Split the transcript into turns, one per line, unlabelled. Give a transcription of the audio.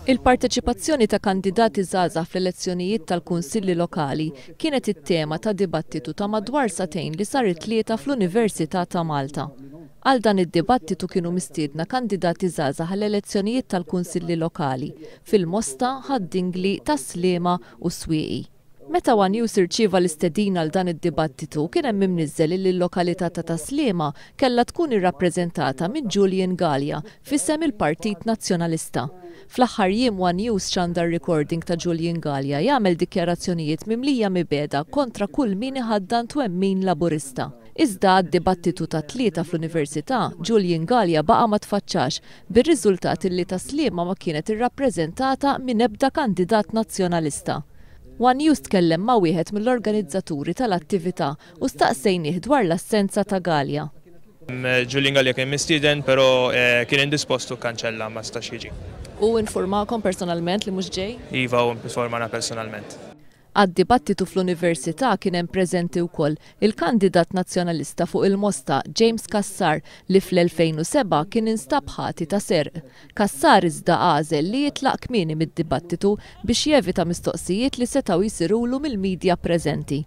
Il-parteċipazzjoni ta' kandidati żgħażagħ fl-elezzjonijiet tal-Kunsilli Lokali kienet it-tema ta' dibattitu ta' madwar sagħtejn li sar it-Tlieta fl-Università ta' Malta. Għal dan id-dibattitu kienu mistiedna kandidati żgħażagħ għall-elezzjonijiet tal-Kunsilli Lokali fil-Mosta, Ħad-Dingli, Tas-Sliema u s-Swieqi. Meta one News irċieva l-istedina għal dan id-dibattitu kien hemm imniżżel illi l-lokalità ta' Tas-Sliema kellha tkun irrappreżentata minn Julian Galea f'isem il-Partit Nazzjonalista. Fl-aħħar jiem one News xandar recording ta' Julian Galea jagħmel dikjarazzjonijiet mimlija mibegħda kontra kull min iħaddan twemmin Laburista. Iżda għad-dibattitu tat-Tlieta fl-Università, Julian Galea baqa' ma tfaċċax, bir-riżultat illi Tas-Sliema ma kienet irrappreżentata minn ebda kandidat Nazzjonalista. One News tkellem ma' wieħed mill-organizzaturi tal-attività u staqsejnih dwar l-assenza ta' Galea.
Julian Galea kien mistieden però kien indispost u kkanċella, ma setax jiġi.
Hu informakom personalment li mhux ġej?
Iva, hu informana personalment.
Għad-dibattitu fl-Università kien hemm preżenti wkoll il-kandidat Nazzjonalista fuq il-Mosta, James Cassar, li fl-2007 kien instab ħati ta' serq. Cassar iżda għażel li jitlaq kmieni mid-dibattitu biex jevita mistoqsijiet li setgħu jsirulu mill-media preżenti.